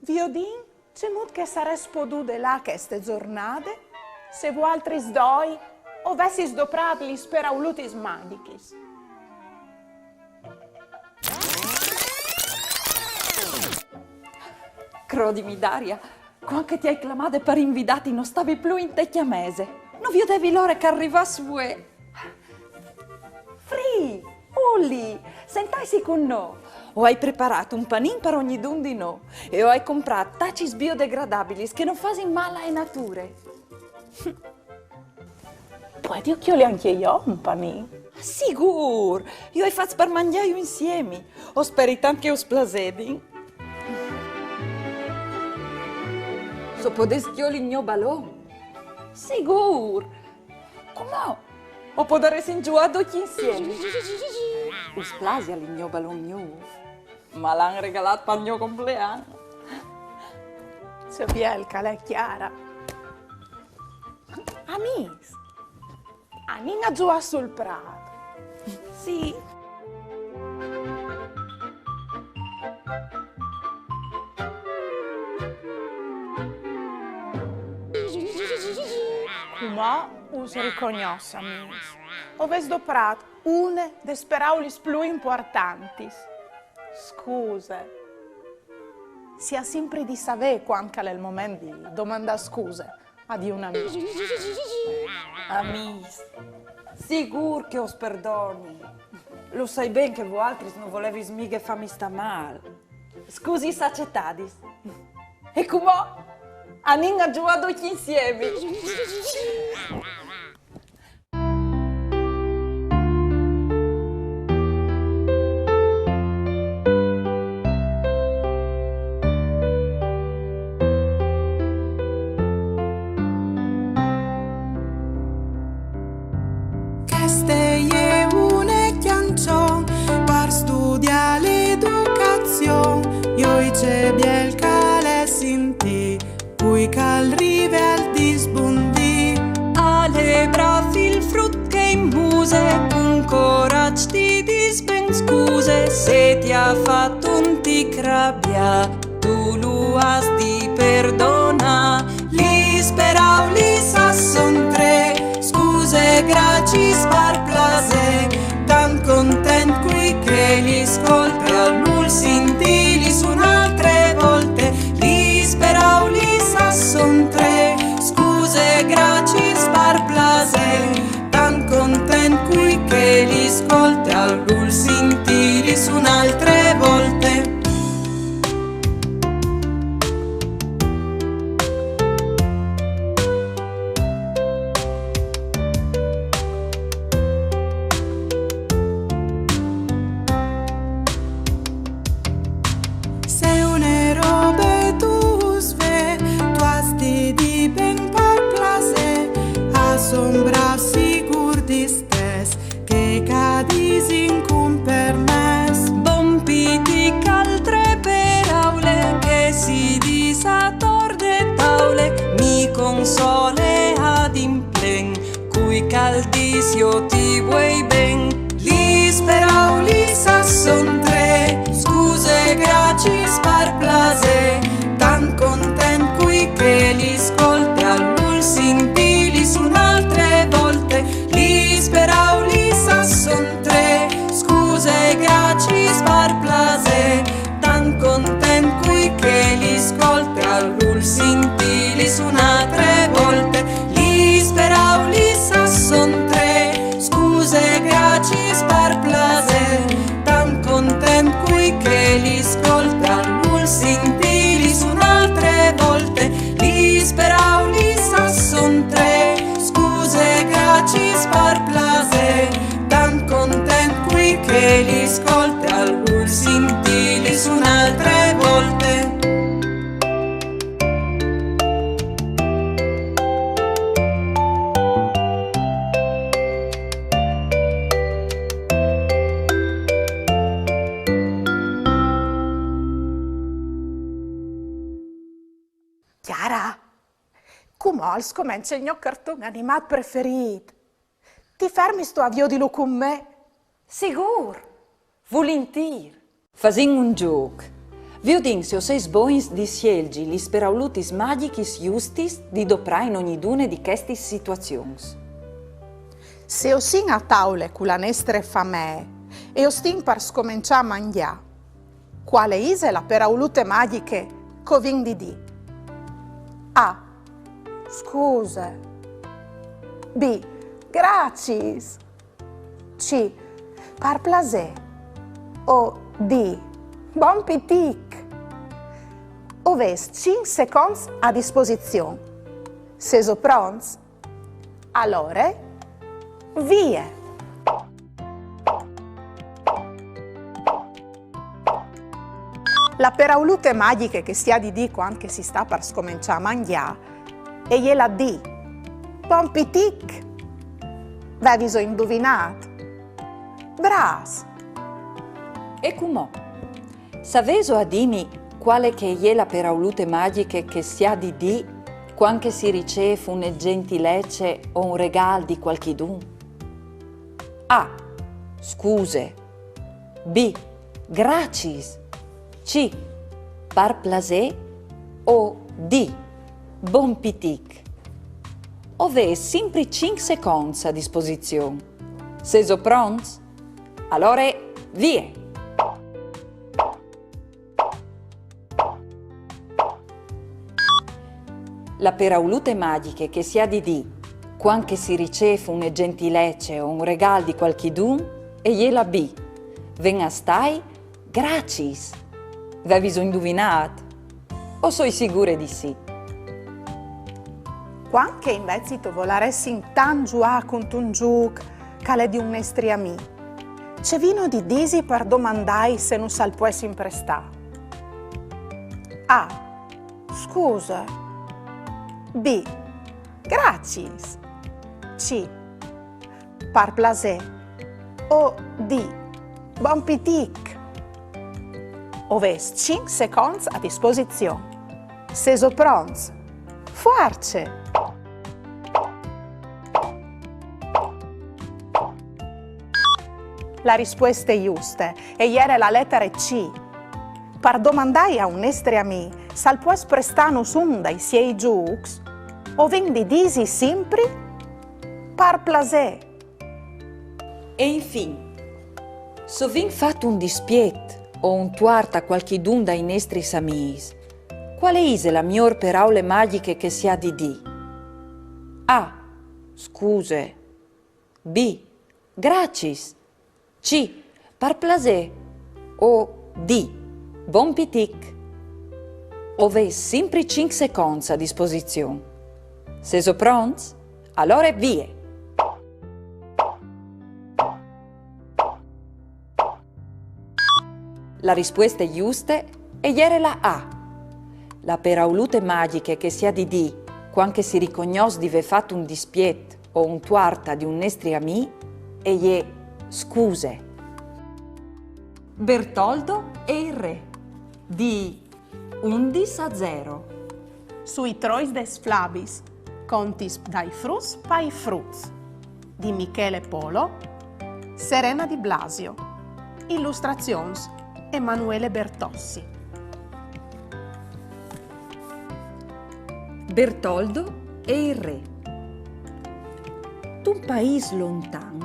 Viodìn cemût che e sarès podude lâ cheste zornade se vualtris doi o vessis doprât lis peraulutis magjichis. Crodimi, Daria, cuant che ti ai clamade par invidâti no stavi plui inte cjamese. No viodevi la ore che al rivàs vuê. Fri, Uli, sentaitsi cun nô. O ai preparât un panin par ognidun di nô e o ai comprât tacis biodegradabilis che no fasin mâl ae nature. Puedio cjoli ancje jo un panin? Sigûr! Jo o ai fats par mangjâju insiemi. O speri tant che us plasedin. Se o podês cjoli il gno balon? Sigûr! Cumò o podaressin zuiâ ducj insiemi. Us plasial il gno balon gnûf? Mal àn regalât pal gno complean. Ce biel che al è, Chiara. Amîs, anìn a zuiâ sul prât. Sì. Cumò us ricognòs, amîs. O vês doprât une des peraulis plui impuartantis. Scuse. Si à simpri di savê cuant che al è il moment di domandâ scuse a di un amì. Amîs, sigûr che us perdoni. Lu sai ben che voaltris no volevis mighe fâmi stâ mâl. Scusis acetadis. E cumò anìn a zuiâ ducj insiemi. Cheste e je une cjançon par studiâ l'educazion. Joi ce biel che al è sintî cui che al rive al dîs bundì. Al è brâf il frut che in muse, cun coraç ti dîs ben scuse, se ti à fat un tic rabiâ, tu lu âs di perdonâ. Lis peraulis a son trê: scuse, graciis, par plasê. Tant content cui che li scolte, al vûl sintîlis une altre volte. Lis peraulis a son trê: scuse, graciis, par plasê. Tant content cui che li scolte, al vûl sintîlis une altre volte. Se une robe tu vûs vê, tu âs di dî ben par plasê. A son brâfs sigûr distès, che ca disin cun permès. Bon pitic, altre peraule che si dîs ator de taule, mi console ad implen, cui che al dîs jo ti vuei ben. Lis peraulis a son trê: scuse, graciis, par plasê. Tant content cui che li scolte, al vûl sintîlis une altre volte. Lis peraulis a son trê: scuse, graciis, par plasê. Tant content cui che li scolte, al vûl sintîlis une altre volte. Lis peraulis a son trê: scuse, graciis, par plasê. Tant content cui che li scolte, al vûl sintîlis une altre volte. Lis peraulis a son trê: scuse, graciis, par plasê. Tant content cui che li scolte, al vûl sintîlis une altre volte. Chiara, cumò al scomence il gno carton animât preferît. Ti fermistu a viodilu cun me? Sigûr! Vulintîr! Fasìn un zûc. Viodìn se o sês bogns di sielzi lis peraulutis magjichis justis di doprâ in ognidune di chestis situazions. Se o sin a taule cu la nestre famee e o stin par scomençâ a mangjâ, cuale ise la peraulute magjiche che o vin di dî? A. Scuse. B. Graciis. C. Par plasê. O D. Bon pitic. O vês cinc seconts a disposizion. Sêso pronts? Alore, vie! La peraulute magjiche che si à di dî cuant che si sta par scomençâ a mangjâ e je la D. Bon pitic! Vêviso induvinât? Brâfs! E cumò? Savêso a dîmi cuale che e je la peraulute magjiche che si à di dî cuant che si ricêf une gjentilece o un regâl di cualchidun? A. Scuse. B. Graciis. C. Par plasê. O D. Bon pitic. O vês simpri cinc seconts a disposizion. Sêso pronts? Alore, vie! La peraulute magjiche che si à di dî cuant che si ricêf une gjentilece o un regâl di cualchidun e je la B. Ven a stâi graciis. Vêviso induvinât? O soi sigure di sì. Cuant che invezit o volaressin tant zuiâ cuntun zûc che al è di un nestri amì, ce vino di dîsi par domandâi se nus al pues imprestâ? A. Scuse. B. Graciis. C. Par plasê. O D. Bon pitic. O vês cinc seconts a disposizion. Sêso pronts? Fuarce! La rispueste juste e jere la letare C. Par domandâi a un nestri amì se al pues prestânus un dai siei zûcs, o vin di dîsi simpri: par plasê. E infin, se o vin fat un dispiet o un tuart a cualchidun dai nestris amîs, cuale ise la miôr peraule magjiche che si à di dî? A. Scuse. B. Graciis. C. Par plasê. O D. Bon pitic. O vês simpri cinc seconts a disposizion. Sêso pronts? Alore vie! La rispueste juste e jere la A. La peraulute magjiche che si à di dî cuant che si ricognòs di vê fat un dispiet o un tuart a di un nestri amì e je scuse. Bertoldo e il re, di Undis a zero. Sui trois des flabis, contis dai fruts pai fruts, di Michele Polo, Serena Di Blasio. Illustrazions Emanuele Bertossi. Bertoldo e il re. D'un paîs lontan,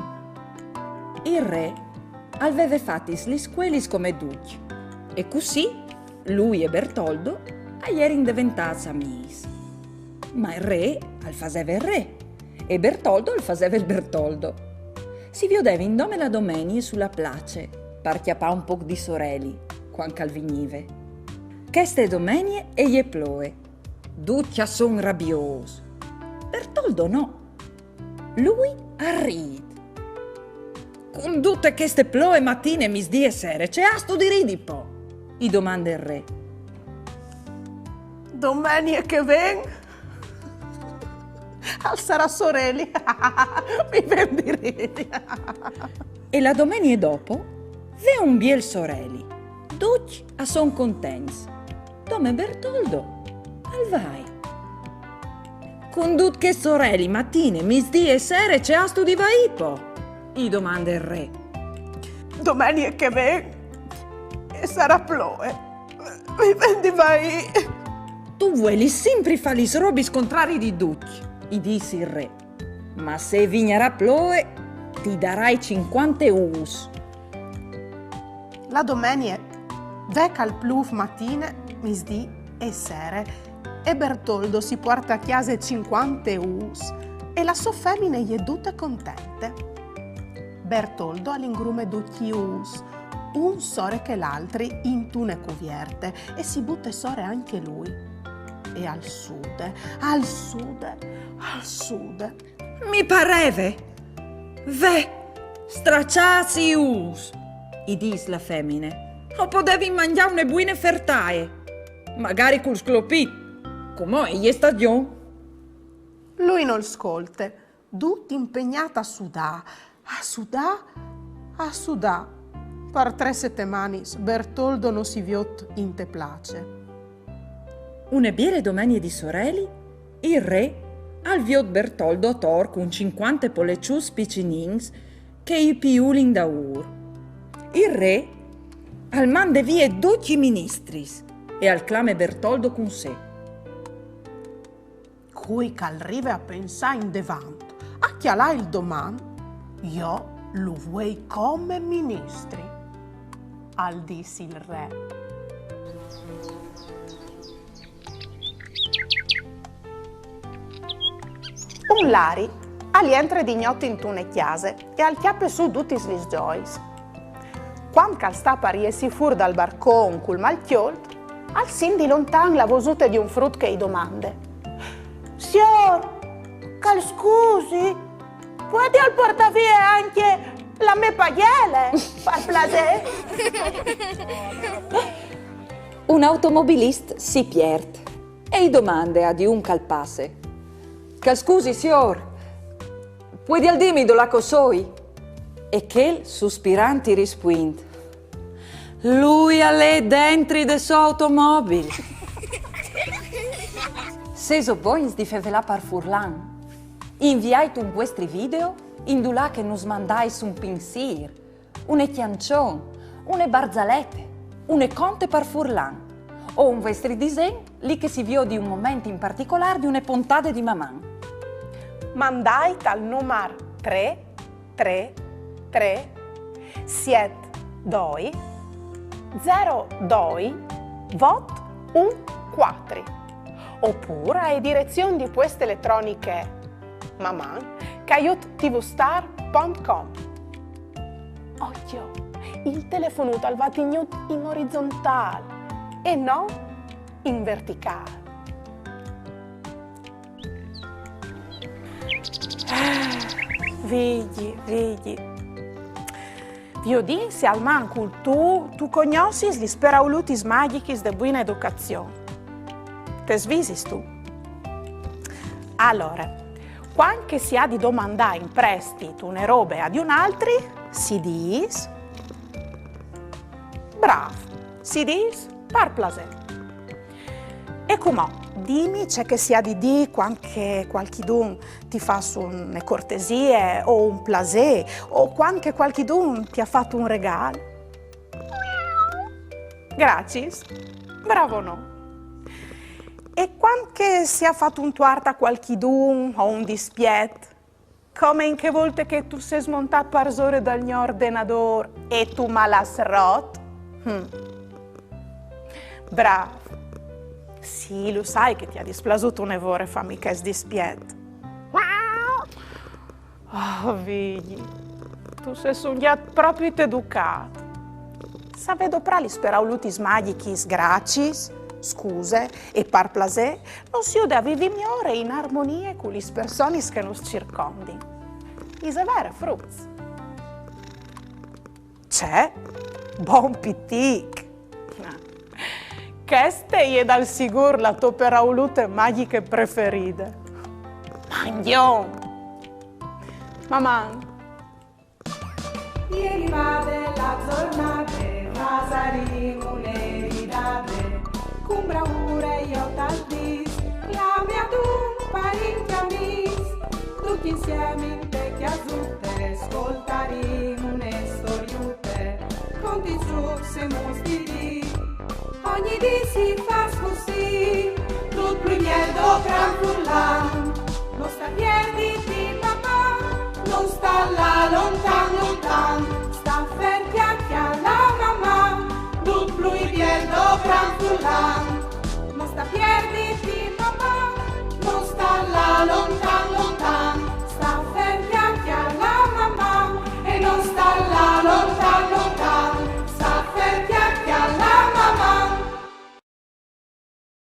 il re al veve fatis lis scuelis come ducj, e cussì lui e Bertoldo a jerin deventâts amîs. Ma il re al faseve il re, e Bertoldo al faseve il Bertoldo. Si viodevin dome la domenie su la place, par cjapâ un pôc di soreli, cuant che al vignive. Cheste domenie e je ploie. Ducj a son rabiôs. Bertoldo no. Lui al rît. Cun dute cheste ploie matine, misdì e sere, ce âstu di ridi po? I domande il re. Domenie che ven al sarà soreli. Mi ven di ridi. E la domenie dopo, ve un biel soreli. Ducj a son contents. Dome Bertoldo al vaie. Cun dut chest soreli matine, misdì e sere, ce âstu di vaî po? I domande il re. Domenie che ven e sarà ploie. Mi ven di vaî. Tu vuelis simpri fâ lis robis contrari di ducj, i dîs il re. Ma se e vignarà ploie, ti darai cincuante ûfs. La domenie, ve che al plûf matine, misdì e sere, e Bertoldo si puarte a cjase cincuante ûfs e la sô femine e je dute contente. Bertoldo al ingrume ducj i ûfs, un sore chel altri, intune cuvierte, e si bute sore ancje lui. E al sude, al sude, al sude. Mi pareve! Ve, straçâts i ûfs, i dîs la femine. O podevin mangjâ une buine fertaie, magari cul sclopì, cumò e je stagjon. Lui nol scolte, dut impegnât a sudâ, a sudâ, a sudâ. Par trê setemanis Bertoldo no si viôt inte place. Une biele domenie di soreli, il re al viôt Bertoldo ator cun cincuante poleçuts piçinins che i piulin daûr. Il re al mande vie ducj i ministris e al clame Bertoldo cun se. Cui che al rive a pensâ indevant, a cjalâ il doman, jo lu vuei come ministri, al dîs il re. Un lari al jentre di gnot intune cjase e al cjape sù dutis lis zoiis. Cuant che al sta par jessî fûr dal barcon cul mâl cjolt, al sint di lontan la vosute di un frut che i domande: Siôr, che al scusi, puedial puartâ vie ancje la mê pagjele, par plasê? Un automobilist si piert e i domande a di un che al passe: Che al scusi, siôr, puedial dîmi dulà che o soi? E chel, suspirant, i rispuint: Lui al è dentri de sô automobil. Sêso bogns di fevelâ par furlan? Inviait un vuestri video indulà che nus mandais un pinsîr, une cjançon, une barzalete, une conte par furlan, o un vuestri disen, li che si viodi un moment in particolâr di une pontade di Maman. Mandait al numar trê trê trê siet doi zero doi vot un cuatri, opûr ae direzion di pueste eletroniche maman caiut tvstar pont com. Ocjo, il telefonut al va tignût in orizontâl e no in verticâl. Ah, Vigji, Vigji. Viodìn se almancul tu, tu cognossis lis peraulutis magjichis de buine educazion. Tes visistu? Alore, cuant che si à di domandâ in prestit une robe a di un altri, si dîs: Brâf, si dîs: par plasê. E cumò, dimi ce che si à di dî cuant che cualchidun ti fâs une cortesie o un plasê, o cuant che cualchidun ti à fat un regâl. Graciis. Bravo no. E cuant che si à fat un tuart a cualchidun o un dispiet, come in chê volte che tu sês montât parsore dal gno ordenadôr e tu mal âs rot? Hm. Brâf. Sì, lu sai che ti à displasût une vore fâmi chest dispiet. Oh, Vigji, tu sês un gjat propit educât. Savê doprâ lis peraulutis magjichis graciis, scuse e par plasê nus jude a vivi miôr e in armonie cu lis personis che nus circondin. Ise vere, fruts? Ce? Bon pitic! Cheste e je dal sigûr la tô peraulute magjiche preferide. Mangjom! Maman! E rivade la zornade, fasarìn une ridade, cun braure jo tal dîs, clamìn adun parint e amîs, ducj insiemi inte cjasute, scoltarìn une storiute, contìn succemus di dì. Ogni dì si fâs cussì, dut plui biel dal cran furlan. No sta pierditi, Maman, no sta lâ lontan.